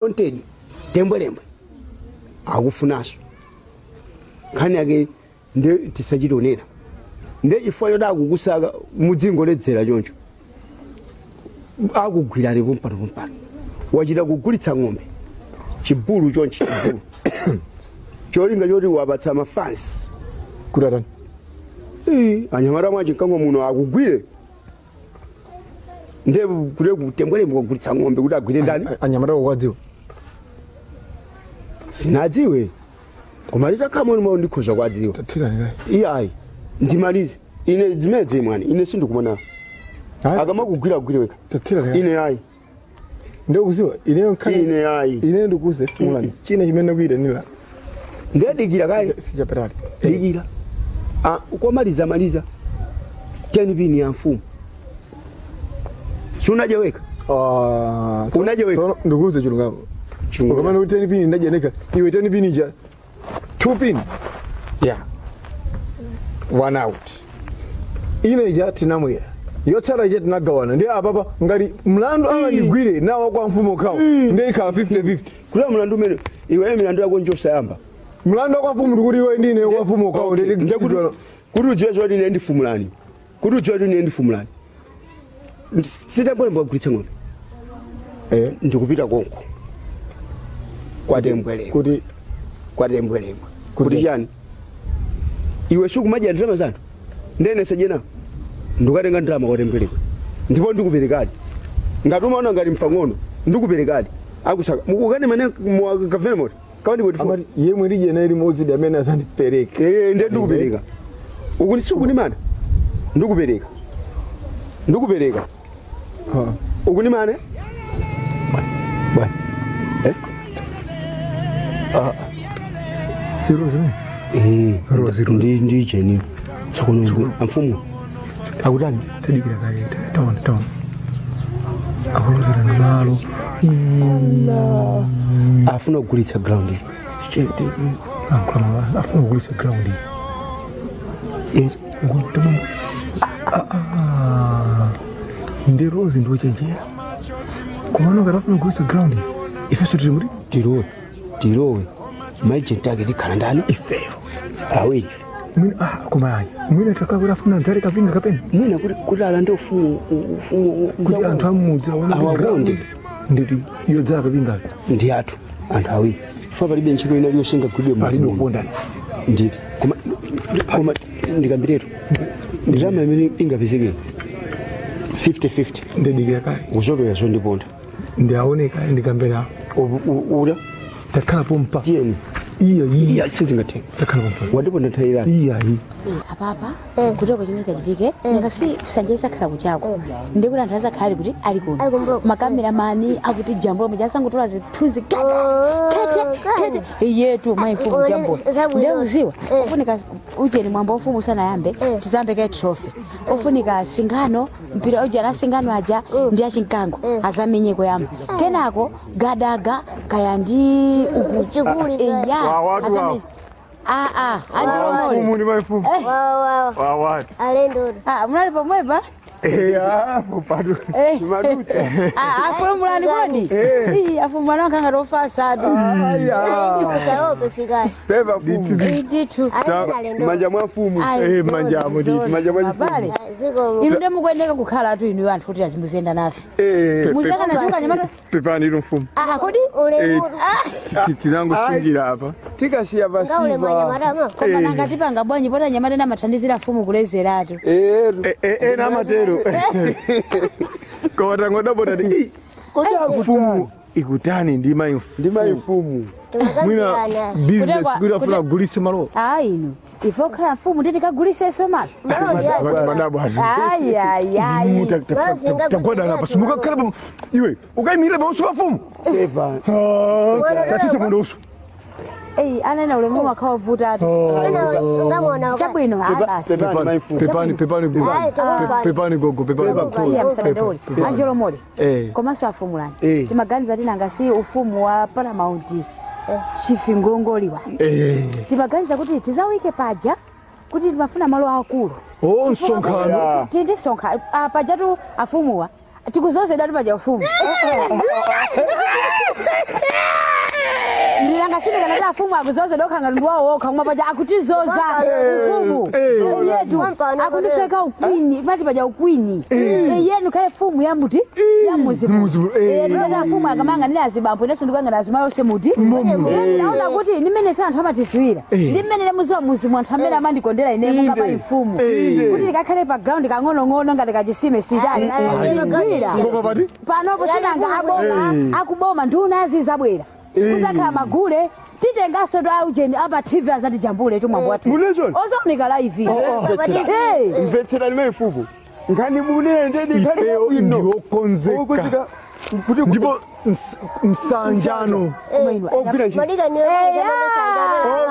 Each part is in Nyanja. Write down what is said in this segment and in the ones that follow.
Wanted Tembwerembwe akufunanso nkhani yake nde tisachitonera nde chifukwa choti akukusaka mudzingoledzera choncho akugwirani pompano pompano. Wachita kugulitsa ng'ombe chibulu chonchi, chibulu cholinga choti wapatsa mafansi kuti atani? Anyamata mwa Chinkango muno akugwire. Nde kuti kuTembwerembwe kugulitsa ng'ombe kuti agwire ndani? Anyamata ukwadziwa? Sinadziwe, koma lizakhala mwene ndikhoza kwadziwa. Tathirani kayi. Iyayi, ndimalize ine zimenezo. Imwani, ine sindikumana. Ayi. Akamakugwira agwire wekha. Tathirani kayi. Ine ayi. Ndikuziwa ineyo nkhani. Ine ayi. Ineyo ndikuze fulani china chimene kuyitanira. Ndiyadikira kayi. Sichapatali. Dikira. Ah, komaliza maliza 10 pin ya mfumu sunadya wekha. Unadya wekha. Tsono ndikuuze chilungamo. Chilungamo. Ukamana kuti 10 pin ndadya ndekha, iwe 10 pin ija 2 pin, yeah, one out. Ine ija tinamwera, yotsala ija tinagawana. Ndi apapa ngati mlandu angandigwire nawo kwa mfumu okhawo, ndi ikhala 50-50. Kuti mlandu umene iwe milandu yako njosayamba. Mlandu wa kwa mfumu ndikuti iwe ndine kwa mfumu okhawo. Okay. Ndekuti kuti udziwe zoti ine ndifumulani, kuti udziwe kuti ine ndifumulani, sitembwerembwe kugulitsa ng'ombe. Ndikupita konko kwaTembwerembwe. Kuti? KwaTembwerembwe. Kuti chani? Iwe sikumadya ndalama zanthu, ndene sajena ndikukatenga ndalama kwaTembwerembwe ndipo ndikuperekadi. Ngati umaona ngati mpang'ono, ndikuperekadi. Akusaka ukane mane kavene moto kawandi 24. Amati yemwe ndidye naye limodzi ndi amene azandipereke. Eh, ndiye ndikupereka uku ndisikunimana, ndikupereka, ndikupereka. Ukunimana bwana, eh? Zero zimene. Eh. Rozi, Rozi. Ndi cheni tsokono amfumu akutani? Tadikira kaye, taona, taona, akulozera ndi malo. Afuna kugulitsa ground. Chete, ankhula, afuna kugulitsa ground. Ngoti ndi Rozi ndiwochenjera, komano ngati afuna kugulitsa ground, ifenso tili muti? Tilowe, tilowe. Ma agent ake tikhala ndani? Ifeyo. Awiri. Mwina, ah, koma ayi, mwina takakwera afuna adzale kapinga kapena mwina kuti alande ufumu kuti anthu amudzi aone kuti awakonde. Ground nditi yodzala kapingayo. Ndi athu anthu awiri fa palibe ntchito ina iliyonse ingagwiridwe m'mudzi Palibe muno. kupondana. Nditi koma ndikambiretu ndalama imene ingapezeke 50-50. Ndidikira kaye. Kuzolowera zondiponda. Ndiaone kaye, ndikambe nawo. Ula. Takhala pompa. Tiyeni. Iya iya. Iya, sizingatheka. Takhala pompa. Wandiponda nthawi ilani. Iya iya. Apapa kutoko chimene chachitike nanga si kusanje isakhala kuchako, ndikuti anthu azakhala ali kuti ali Ali kuno. kumbuyo. Ma cameraman akuti jambula muja asangotola zithunzi kete kete kete iyetu maifumu jambula. Zabwino. Ndeuziwa ufunika ucheni mwambo ufumu usanayambe tizambe kaye trophy, ufunika singano, mpira uja na singano aja ndi achinkango azamenye koyamba, kenako gadaga kaya ndi uku Chikuli. Eya. Wawatu. Azamenye. Ah ah, andiomole. Mfumu ndi maifumu. Wawa. Wawatu. Alendo. Ah, munali pomwepa? Eya, popatu. Madutsa. Ah, afumulani kodi? Ii, afumulani wakhanga tofasatu. Aya. Usaope, fikani. Pepa fumu. Ndithu. Alendo. Manja mwa mfumu. Ayi, Eh, manjamo ndithu. Manja mwa chifumu. Abale. Ziko. Inu ndiye mukuyeneka kukhala atu inu anthu kuti azimuzenda nafe. Eh. Muzakana chuka nyamato. Pepani ilo mfumu. Ah, kodi? Ulemu. Tinangosungira apa. Tikasiya Ngaule pasiva. mwanyamarama. Koma nangatipanga bwanji pota nyamata namathandizira fumu kulezeratu. Eh. Ena amatero, koma tangodabota ti Kodi akutani? Mfumu ikutani ndi mayi? Ndi mayi mfumu. Mwina Timakambirana. business kuti afuna agulitse malo. Ah, inu. Ife okhala mfumu nditi kagulisenso malo. Madabo atu. Ayi ayi ayi. Tagwadana pa, simukakhala pa iwe ukayimirira pamaso pa mfumu. Pepa. Tatise mundo usu. Ei, anena ulemu wakhawa vutatu. Ngamona. Chabwino, ah basi. Pepani mayi mfumu. Pepani, pepani gogo. Ayi, pepani. Pepani gogo, pepani gogo. Iya, msadandaule. Angelo Mole. Eh. Komanso afumulani. Eh. Timaganiza tinanga si ufumu wa paramount chief Ngongoliwa. Eh. Timaganiza kuti tizawike paja kuti timafuna malo akulu. Oh, msonkhano. Tindi sonkha pajatu afumuwa. Tikuzozedwa ndi paja ufumu. Ndilanga sindikanati afumu akuzozedwa okha ngati ndiwawo okha, koma paja akutizoza ufumu. Yetu akundifeka ukwini, pati paja ukwini. Yenu khale fumu ya muti ya muzi. Muzi, Ndati afumu akamanga ndine azibambo, inenso ndikuyang'ana azimayi onse muti. Ndiye ndaona kuti ndimene ife anthu amatiziwira, ndi mmene muziwa muzi mu anthu amene amandikondera ine monga mayi mfumu, kuti tikakhale pa ground kang'onong'ono ngati kachisime sitani sigwira. Koma pati Panopo sinanga aboma akuboma nduna azizabwera, kuzakhala magule, titenganso to aujeni apa TV azatijambule tumwambo wathu. Munezoni? Ozaoneka live. Mvetserani mayi mfumu, nkhani munene ndedi nkhani Ifeyo yabwino. ndiyokonzeka. Okonzeka. Kuti Ndipo nsanjano ogwira ntchito. Malika niwe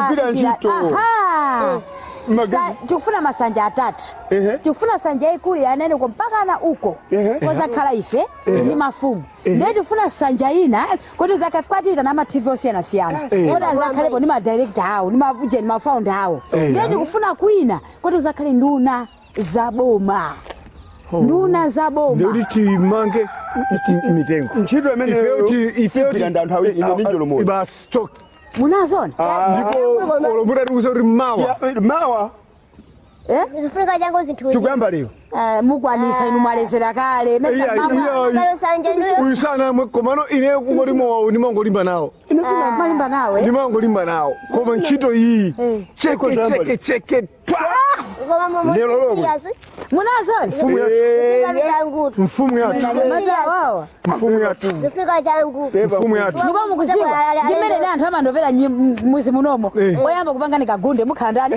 Ogwira ntchito. Aha. Magezi. Tikufuna masanja atatu. Tikufuna sanja yaikulu yanene uko mpakana uko kozakhala ife ndi mafumu. Ndiye tikufuna sanja ina kuti zakafika tiita na ma TV osiyanasiyana kuti azakhalepo ndi ma director awo ndi maujeni ma founder awo. Ndiye tikufuna kwina kuti uzakhale nduna za boma, nduna za boma. Ndikuti timange mitengo. Ntchito imeneyo igwira ndi anthu awiri, ine ndi Njolomoyo. Basi talk. Munazona. Ndipo olo mutatiuza kuti mawa. Mawa. Eh? Zifunika changu zinthu. Tikuyamba lero. Mukwanisa inu, mwalezera kale mesa mama. Kalo sanja niwe. Uyu sanamwe, komano ine kungoti mowawu ndimangolimba nawo. Malimba nawe. Ndimangolimba nawo, koma ntchito iyi cheke cheke cheke twa. Koma mumu. Lero lomwe. Serious. Munazona. Mfumu yathu. Zifunika changu. Mfumu yathu. Anyamata wawa. Mfumu yathu. Zifunika changu. Mfumu yathu. Ndipo mukuziwa ndimene anthu amandopera muzi munomo, oyamba kupanga ni kagunde mukhala ndani?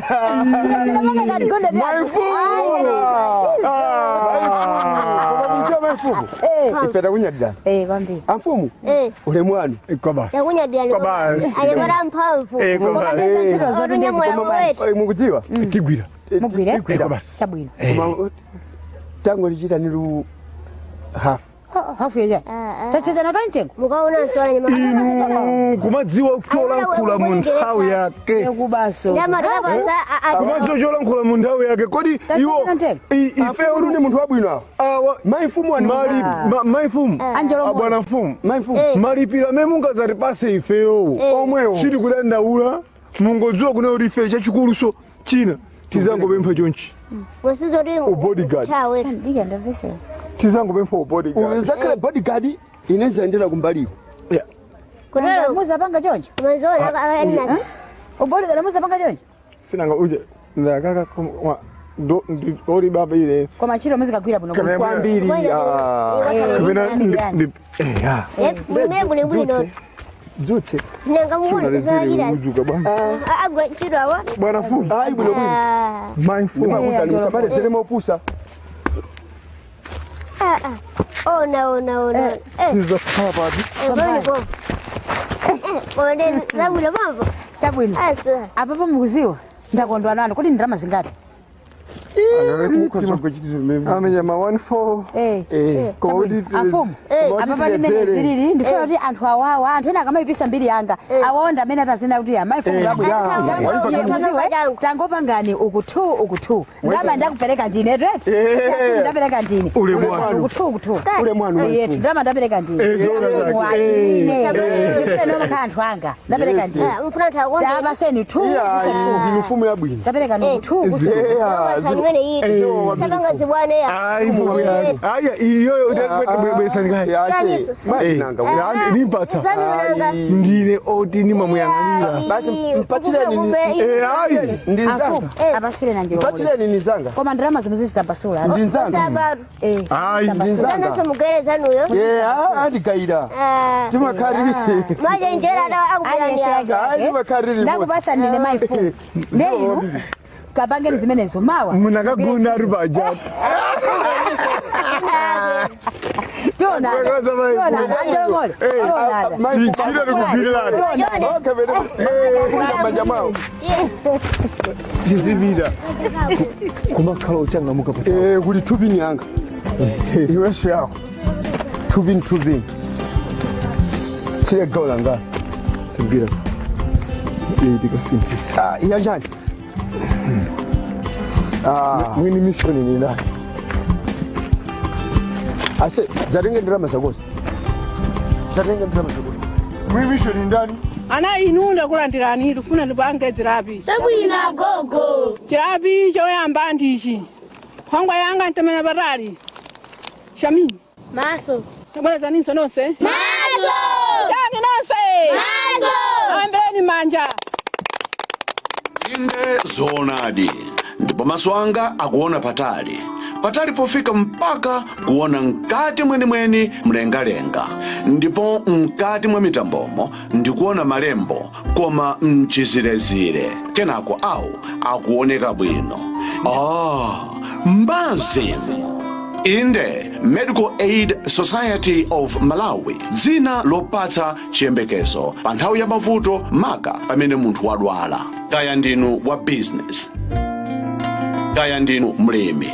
Ndinapanga kagunde ndi Mayi anthu. mfumu. Koma kunchia mayi mfumu, ife takunyadirani. Kwambiri. Amfumu, ulemu wanu. Kwabasi. Yakunyadira. Kwabasi. Anyamata mphamvu. Koma Kwabasi. ndeza ntchito zotu ndiye Otunyamula wetu. Mukudziwa. Tigwira. Mugwire. Tigwira basi. Chabwino. Koma tango lichita nilu hafu. Hafu yeja tachezana kale mtengo. Mukaona nsona nyama. Inu kumadziwa cholankhula mu nthawi yake. Ekubaso. Nyama takapanza. Kumadziwa cholankhula mu nthawi yake kodi iwo Tachezana mtengo. ife uli ndi munthu wabwino awo. Awa Mayi mfumu wanu. mali mayi mfumu. Angelo. Abwana mfumu. Mayi mfumu. Malipiro amene mungazatipase ifeyowo Omwewo. sitikudandaula, mungodziwa kuna kuti ife chachikuluso china tizangopempha chonchi. Musizoti. Ubodyguard. Chawe. Ndike ndavesera. Tizangopempha ubodyguard. Uzakhale bodyguard, ine zayendera kumbaliko. Yeah. Kutolo. Muzapanga choncho. Mazona akanasi. Ubodyguard muzapanga choncho. Sinanga uje ndakaka ndo oli baba ile. Koma ntchito muzikagwira bwino. Kamene- Kwambiri. Kapena Kwambiri. ya. Mune bwino bwino. Dzutse. Nanga muone kusajira. Uzuka bwana. Agwa ntchito awa. Bwana mfumu. Ayi, bwino bwino. Mayi mfumu. Ndimakuuzani musamaledzere mopusa. Ona ona ona. Tizakhala pati. Bwino bwino. Kone zabwino mambo. Chabwino. Asa. Apapo mukuziwa ndakondwa nanu kuti ndalama zingati? Amenya ma 14. Koma kuti Afumu, apapa limene zilili, ndifuna kuti anthu awawa, anthu ena akamayipisa mbiri yanga, awonda amene atazina kuti amayifumu abwino. Tangopangani uku 2 uku 2, ndama ndakupereka ndine tweti, ndapereka ndine. Ulemu wanu. Uku 2 uku 2. Ulemu wanu, Yetu ndama ndapereka ndine. Zoona zake. Ndifune nomwe anthu anga ndapereka ndine. Mfuna thakombe. Tapaseni 2 Iya, kuso 2. ndinu mfumu yabwino. Ndapereka nuku 2 kuso Sanimene iyi. Sabanga zibwane ya. Ayi mfumu yathu. Aya iyoyo bwesani kaya. Kaniso. Matinanga. Nimpatsa. Zanunanga. Ndine oti nimamuyang'anira. Basi mpatsireni Ayi. ndinzanga. Afumu apasire na njiro. Mpatsireni nizanga. Koma ndalama zimwe zitambasula. Ndinzanga. Sabaru. Ayi. Ndinzanga. Zanaso mugere zanuyo. Andigayira. Timakhariri. Maje njera da akupelani. Ayi, timakhariri. Ndakupasa ndine maifumu ndeinu kapangeni zimenezo mawa. Munakagunda ari paja. Tionana, tionana, anjolomole, tionana. Tichira tikugwirirana. Manja mwawo. Tizipita. Kumakhala ochangamuka pa. Kuli tubini yanga. Iweso yako. Tubini tubini. Chile gawo langa. Tibwira. Tikasinthisa. Iyanjani? Mwini mission ni ndani? Ase zatenge ndalama zakozi, zatenge ndalama zakozi. Mwimisho ni ndani? Ana inu, ndakulandirani. Tifuna ndipange zirapi. Tabwino gogo. Chirapi choyamba ndichi: nkhwangwa yanga ntemena patali. Shami. Maso. Tabwerezaninso nonse. Maso. Yani nonse. Maso. Ambeni manja. Inde zoonadi, ndipo maso anga akuona patali patali pofika mpaka kuona mkati mwenimweni mlengalenga, ndipo mkati mwa mitambomo ndikuona malembo koma mchizirezire, kenako awu akuoneka bwino. Ah, MASM. Inde, Medical Aid Society of Malawi, dzina lopatsa chiyembekezo pa nthawi ya mavuto, maka pamene munthu wadwala. Kaya ndinu wa business, kaya ndinu mlimi,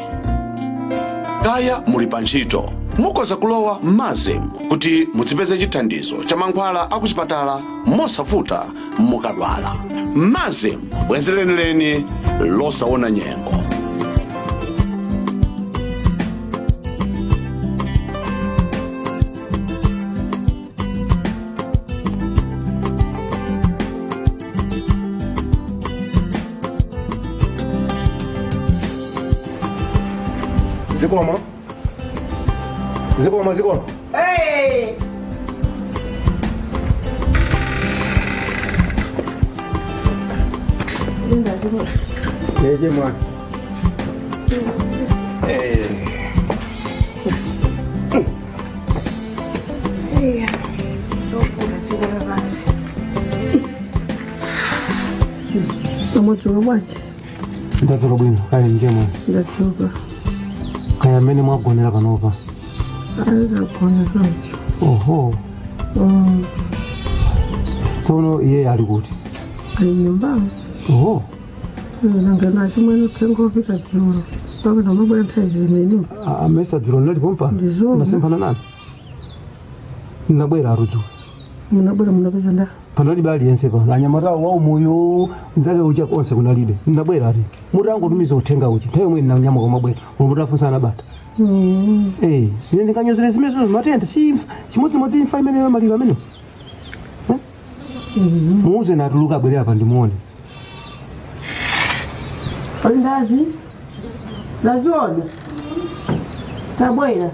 kaya muli pa ntchito, mukhoza kulowa MASM kuti mudzipeze chithandizo cha mankhwala akuchipatala mosavuta mukadwala. MASM, bwenzi lenileni losaona nyengo. Zikomo, zikomo, zikomo. Hey! Yeje mwana. Amwadzuka bwanji? Ndadzuka bwino, kaya njemwe? Ndadzuka. Kaya mmene mwagonera panopa? Ayizagona choncho. Oho. Tsono iye ali kuti? Ali nyumbamo. Oho. Nanga nacho mwene uthenga wopita dzulo pakana mabwera nthawi zimene. Amesa dzulo ndinalipo mpano. Ndizona. Nasemphana nani? Ndinabwera arudzulo. Munabwera, munapeza nda? Panalibe aliyense pano, anyamata wa umuyu nzake uja konse kunalibe. Ndinabwera ati mutangotumiza uthenga uja, nthawi yomwe ndinanyamuka kumabwera umutafunsa anabata. Eh, ine ndikanyozere zimenezo, matenda si imfa chimodzimodzi, imfa imeneyo, maliro amenewo. Eh? Muuze natuluka abwerera pa ndimuone. Ndazi ndaziona, tabwera,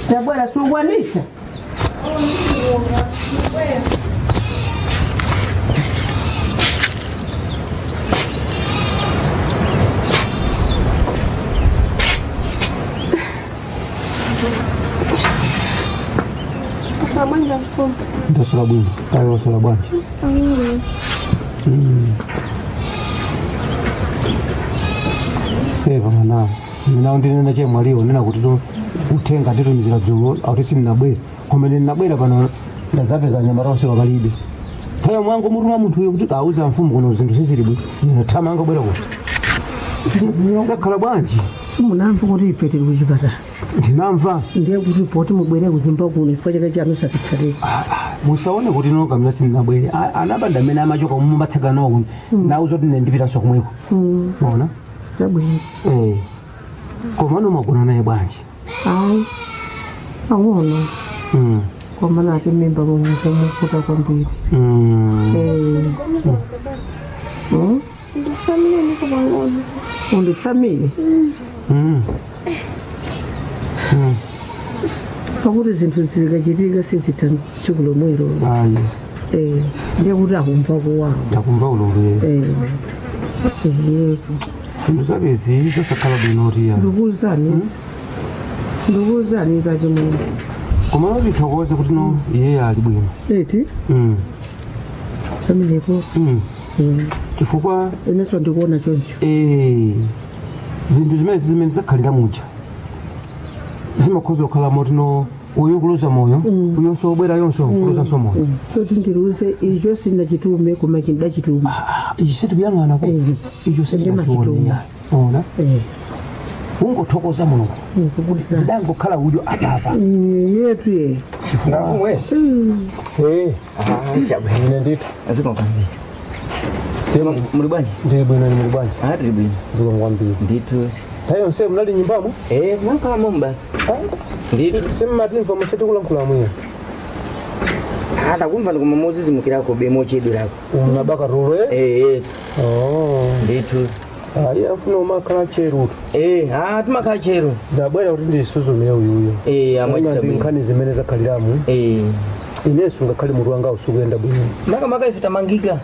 tabwera, sukwanitsa. Usamanja mfumu. Ndasula bwino, kaya wasula bwanji? Eva mwana, ndinawo ndinena chemwaliwo nena kuti to uthenga nditumizira dzulo akuti sindinabwera, koma ine ndinabwera pano, ndadzapeza anyamata onse palibe. Nthawi mwangu mutuma munthu uyo kuti auza mfumu kuno zinthu sizili bwino, ine thamanga bwera kuti zakhala bwanji. Simunamva kuti ife tili kuchipatala? Ndinamva. Ndiye kuti poti mubwere kunyumba kuno chifukwa chake chanu satitsatire. Musaone kuti no kamina sindinabwere. Anabanda amene amachoka mumatseka nawo kuno, nauza kuti ine ndipitanso komweko. Maona? Chabwino. Eh. Komano mwagona naye bwanji? Ayi, ang'ono. Koma nati mimba mumukuta kwambiri. Eh. Ndikusamile niko pang'ono. Unditsamile. Pakuti zinthu zikachitika sizitha tsiku lomwelo. Ayi. Eh, ndiye kuti akumva kuwawa. Ndakumva ululu. Eh. Eh. Zinthu zakezi zosakhala bwino tiya. Ndikuwuzani, ndikuwuzani pachimwene. Koma tithokoze kuti no iye ali bwino. Eti. Pamenepo. Chifukwa inenso ndikuona choncho. Eh, zinthu zimene zimene zakhalira muja zimakhoza kukhala moti no uyu kuluza moyo, uyonso obwera yonso kuluzanso moyo. Choti ndiluze icho sinachitume koma chidachitume. Ichi sitikuyang'ana ko icho sitinachionera ona. Eh. Ungothokoza Mulungu. Kukulisa. Zidangokhala udyo apapa. Yetu ye. Nakumwe. Eh, ine ndithu. Zikomo kwambiri. Muli bwanji? Ndiye bwino, ni muli bwanji? Ah, tili bwino. Zikomo kwambiri. Ndithu. Nthawi yonse munali nyumbamo? Eh, nankhalamo basi. Ndithu. Simmatimva musatikulankhula mwina. Atakumva ndikoma mozizimukirako be mochedwerako. Unabaka tulo eh? Eh, eh. Oh. Ndithu. Ayi, afuna umakhala cherutu. Eh, ah, timakhala chero. Ndabwera kuti ndisuzumire uyuyu. Eh, amwachita Ona ndi bwino. nkhani zimene zakhaliramu. Eh. Inenso ngakhale mutu wanga usukuyenda bwino. Makamaka ife tamangika.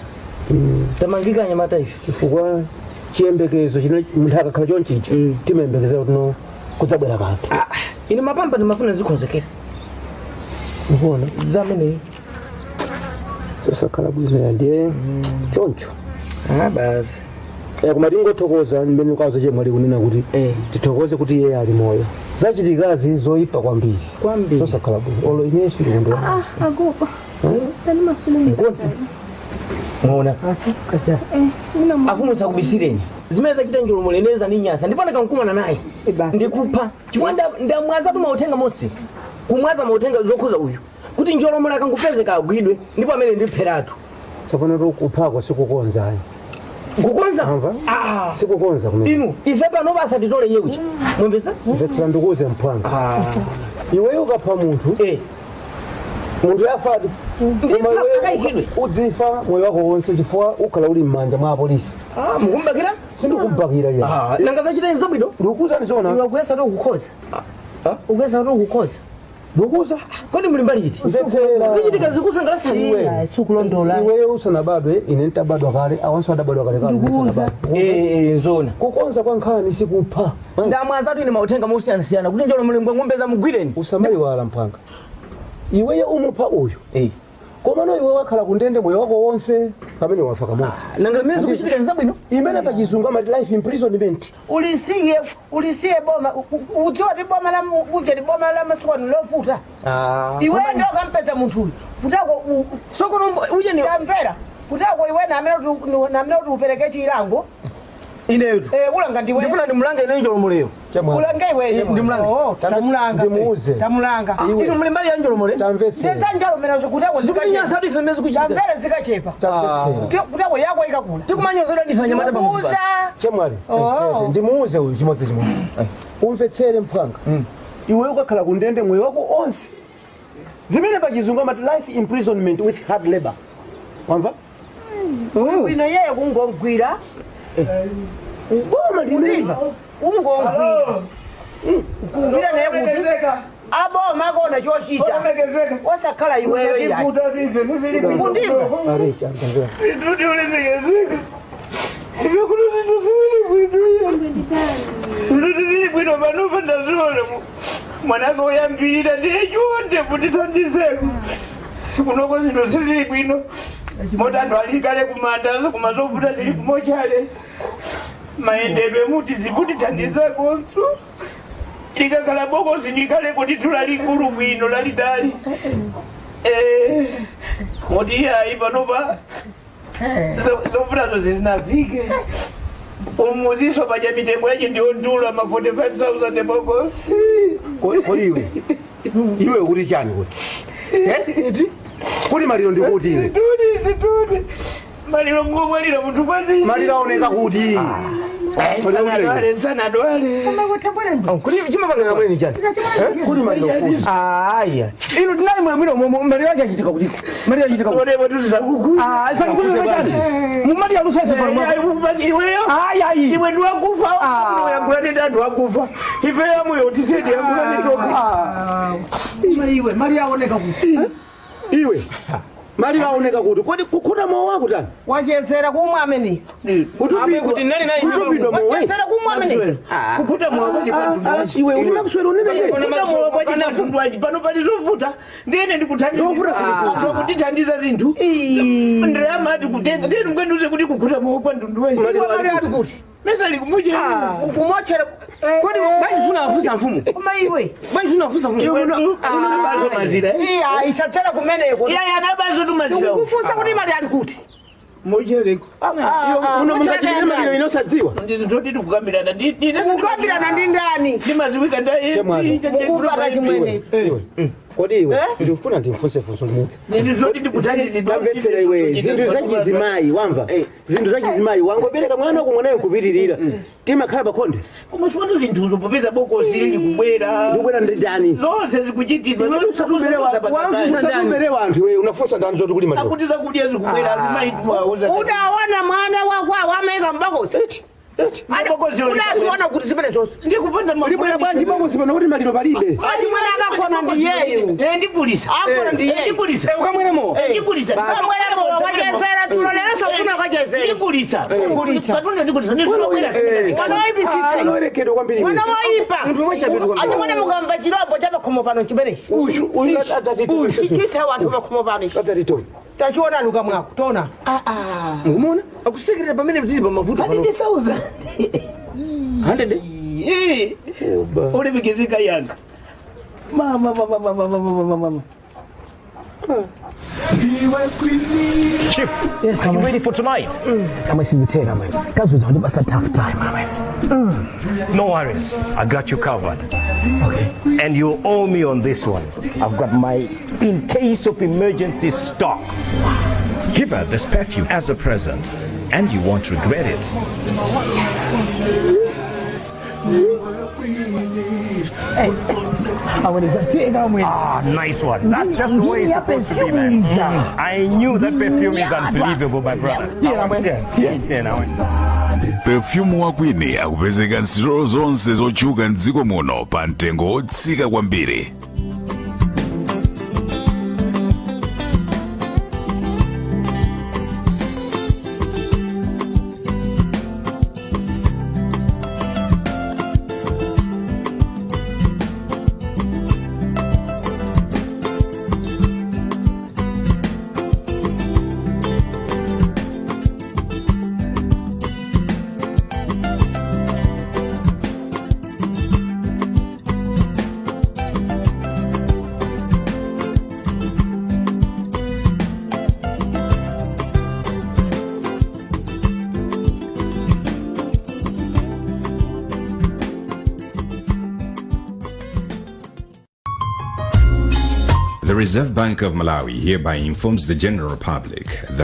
Tamangika anyamata ife. Chifukwa chiyembekezo chino munthu akakhala chonchicha timayembekezera kuti no kudzabwera kanthu. Ah, ine mapampa ndimafuna zikhozekera. Ukuona? Zameneyi. Sosakhala bwino ndiye choncho. Ah, basi. Eh, koma tingothokoza mmene ukauza chemwali kunena kuti Eh. tithokoze kuti iye ali moyo. Zachitikazi zoyipa kwambiri. Kwambiri. Zosakhala bwino. Olo inenso ndikundona. Ah, agogo. Tani masulu. Mwaona. Afumu sakubisireni. Zimene zachita njolomoleneza ndi nyasa ndipo ndikankumana naye ndikupha chifukwa ndamwaza tu mauthenga monse kumwaza mauthenga zokhuza uyu kuti njolomola akangupezeka agwidwe ndipo amene ndipheratu. Tsopano tikuphako sikukonza ayi. Kukonza? Amva? Ah. Sikukonza kumene. Inu ife pano basatitole yeuchi mwamvesa. Mvetsera ndikuuze mphwanga. Iweyo ukapha munthu, Eh. munthu yafadi. Ndipha akayikidwe. Udzifa moyo wako wonse chifukwa ukhala uli m'manja mwa apolisi. Ah, mukumbakira. Sindikumbakira iye. Ah, nanga zachita zabwino. Ndikukuuzani zoona. Iwe ukuyesa to kukhoza. Ukuyesa to kukhoza. Ndikukuuza. Kodi muli mbali iti? Mvetsera. Zichitika zikusangalasani. Iwe. Sikulondola. Iweyo usanabadwe, ine ntabadwa kale, awanso adabadwa kale kale. Ndikuuza. Eh, nzona. Kukonza kwa nkhani sikupha. Ndamwaza tu ine mauthenga mosiyanasiyana kuti njolo mulingwa ng'ombe za mugwireni. Usamayiwala mphwanga. Iweyo umupha uyu. Eh. Komano iwe wakhala kundende moyo wako wonse pamene wafa kamodzi. Nanga zimene zikuchitika ni zabwino. Imene pachizungu amati life imprisonment. Ulisiye, ulisiye boma, udziwa ti boma la uje ti boma la masuku ano lovuta. Ah. Iwe ndio kampeza munthu uyu. Kutako Sokono uje ni tamvera. Kutako iwe namene kuti namene kuti upereke chilango. ineyo tu. Eh, ulanga ndiwe. Ndifuna ndimulange ine njolomoleyo. Ulange iwe. Ndimulanga. Oh, tamulanga. Ndimuuze. Tamulanga. Inu muli mbali ya njolomole. Tamvetsera. Ndezanjalo mena kutako Zikunyasa tu ife zimene zikuchitika. Tamvera zikachepa. Tamvetsera. Kutako yako ikakula. Tikumanyozera ndife anyamata pamuzi Kuuza. Chemwali. Oh. Ndimuuze uyu chimodzi chimodzi. Umvetsere mphwanga. Iwe ukakhala kundende moyo wako onse. Zimene pachizungu amati life imprisonment with hard labor. Wamva? Bwino yeye kungogwira. Boma limene. Ungogwira. Kugwira naye kuti aboma akona chochita. Osakhala iweyo iyayi. Kundimva. Arecha, tamvera. Zili bwino panopa ndaziona mwanako uyambirira ndiyechonde kutithandizeko kunoko zinthu sizili bwino moti anthu alikale kumanda kumazovuta zili kumochale mayendedwe muti zikutithandizakonso likakhala bokosi ndikale kuti lalikulu bwino lalitali. Eh, moti iyayi panopa zovutazo zizinafike umuziso paja mitengo yache ndiyodula ma 45,000 bokosi. Kodi iwe. Iwe kuti chani kuti? Eh? Kuli maliro ndikuti iwe. Nditudi, nditudi, maliro ngomwalira munthu kwazi. Maliro aoneka kuti. Sanadwale, sanadwale. Kuti chimapangana mwene chani. Kuli maliro kuti. Aya. Inu tinali mwamwino maliro ake achitika kutiko. Maliro achitika kuti. Onepo tuzisakuku. Ah, sakukuza chani. Mumati alusa ife pano mwako. Iweyo. Ayi ayi. Iwe ndiwakufa, unoyankhula ndi anthu akufa, ife yamoyo tiseti yankhula nditoka. Iwe mali yaoneka kuti. Iwe. Maliro aoneka kuti. Kodi kukhuta mowa wako tani? Wachezera kumwe amene. Kuti nani nani Kutupidwa mowa. Wachezera kumwe amene. Kukhuta mowa kwachipatundwachi. Iwe uli makuswera unene iwe. Kukhuta mowa kwachipatundwachi pano pali zovuta ndiyene ndikuthandiza. Zovuta zili kuti. Anthu akutithandiza zinthu ndiyamati kutenga ndiyeni mukwendiuze kuti kukhuta mowa kwandunduwachi. Iwe mali ali kuti. Mesa likumuchera. Kumochera. Kodi bwanji sunafunsa mfumu? Koma iwe. Bwanji sunafunsa mfumu? Iwe unabazo mazira. Iya, isatsera kumeneko. Iya, anabazo tu mazira. Ndikukufunsa kuti mali ali kuti. Mochereko. Uno mungachitire maliro inosadziwa. Ndizoti tikukambirana. Kukambirana ndi ndani? Ndimaziwika Chemwali. Mukupata chimwene. Iwe. Kodi iwe ndikufuna ndimfunse funso limodzi. Zinthu zoti ndikuthandizidwa. Tamvetsera iwe, zinthu zachizimayi wamva, zinthu zachizimayi wangobereka mwana wako, mwanayo kupitirira timakhala pakhonde. Koma sipano zinthuzo popeza bokosi likubwera. Ndikubwera ndi ndani? Zonse zikuchitidwa. Usatumere wanthu iwe, unafunsa ndani zoti kuli maliro? Akuti zakudya zikubwera, azimayi tumawauza. Udaona mwana wakwawo amayika mbokosi? Udaziona kuti zimene zonse ndikupanda Libwera bwanji bokosi pano kuti maliro palibe? Ati mwana akagona ndi yeyu. Ndikulisa. Agona ndi yeyu. Ndikulisa. Ukamweremo. Ndikulisa. Kamweremo wakachezera dzulo, lero sofuna ukachezera. Ndikulisa. Katundu ndikulisa. Ndizobwera. Mwana woyipitsitsa. Anowerekedwa kwambiri. Mwana woyipa. Munthu wachabetu kwambiri. Ati mwana mukamva chirombo cha pakhomo pano chimenechi. Uyu uyu adzatitola. Chitha wanthu pakhomo pano ichi. Adzatitola. Tachionani ukamwako, tona. Mukumona? Akusekerera pamene tili pamavuto pano. 100,000. 100. Ulemekezeka yana. Mama mama mama mama mama mama. Chief, are you ready for tonight? Kama sizitera man. Kazuza ndibasa tough time man. No worries, I got you covered. Okay. And you owe me on this one. I've got my in case of emergency stock. Give her this perfume as a present, and you won't regret it. Ah, nice one. That's just the way it's supposed to be, man. I knew that perfume is unbelievable, my brother. Yeah, now. Perfume wa Queen akupezeka m'sitolo zonse zotchuka mdziko muno pa mtengo wotsika kwambiri. The Reserve Bank of Malawi hereby informs the general public that